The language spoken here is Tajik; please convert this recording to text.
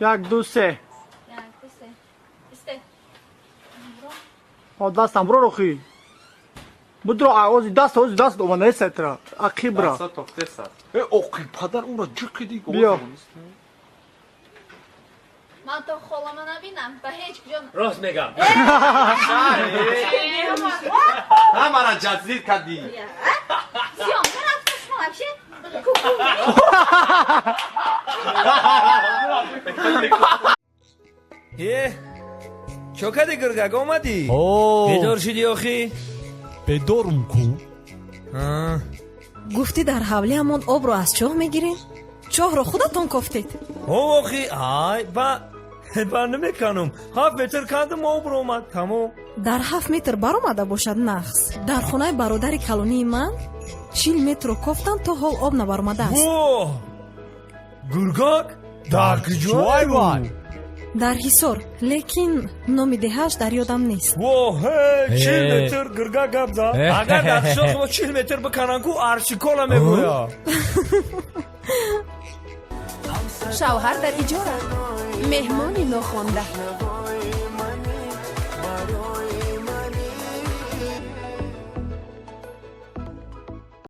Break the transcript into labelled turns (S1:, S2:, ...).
S1: Як, ду, се.
S2: Як, ду, се. Исте.
S1: О, дастам бро, рохи. Будро, а ози даст, ози даст омада нестра. Ақибра.
S3: Дастат тофтеса.
S4: Э, оқи падар, ура ҷиқиди.
S1: Биё.
S2: Ман то холама набинам, ба ҳеҷ ҷо.
S5: Рост мегам.
S3: Ҳамара ҷазир кардӣ.
S2: Съёмка рафта шумо вообще? Ку-ку.
S6: Е, чо кади, гургак, омадӣ? Бедор шудӣ охӣ?
S7: Бедорум ку.
S8: Гуфтӣ, дар ҳавлиамон обро аз чоҳ мегирем. Чоҳро худатон кофтед.
S6: О, охи, ай ба намеканум. 7 метр кандум, об омад, тамом.
S8: Дар 7 метр баромада бошад, нағз. Дар хонаи бародари калонии ман 40 метрро кофтанд, то ҳол об набаромадааст.
S6: Во, гургак, дар куҷой?
S7: Вай.
S8: Дар Ҳисор, лекин номи деҳааш дар ёдам нест.
S6: Во, ҳе, чил
S7: Э.
S6: метр гургак гап зад.
S7: Э.
S6: Агар дар қишлоқи мо 40 метр бикананд ку, арсикола мегӯя.
S9: Шавҳар дар иҷора, меҳмони нохонда.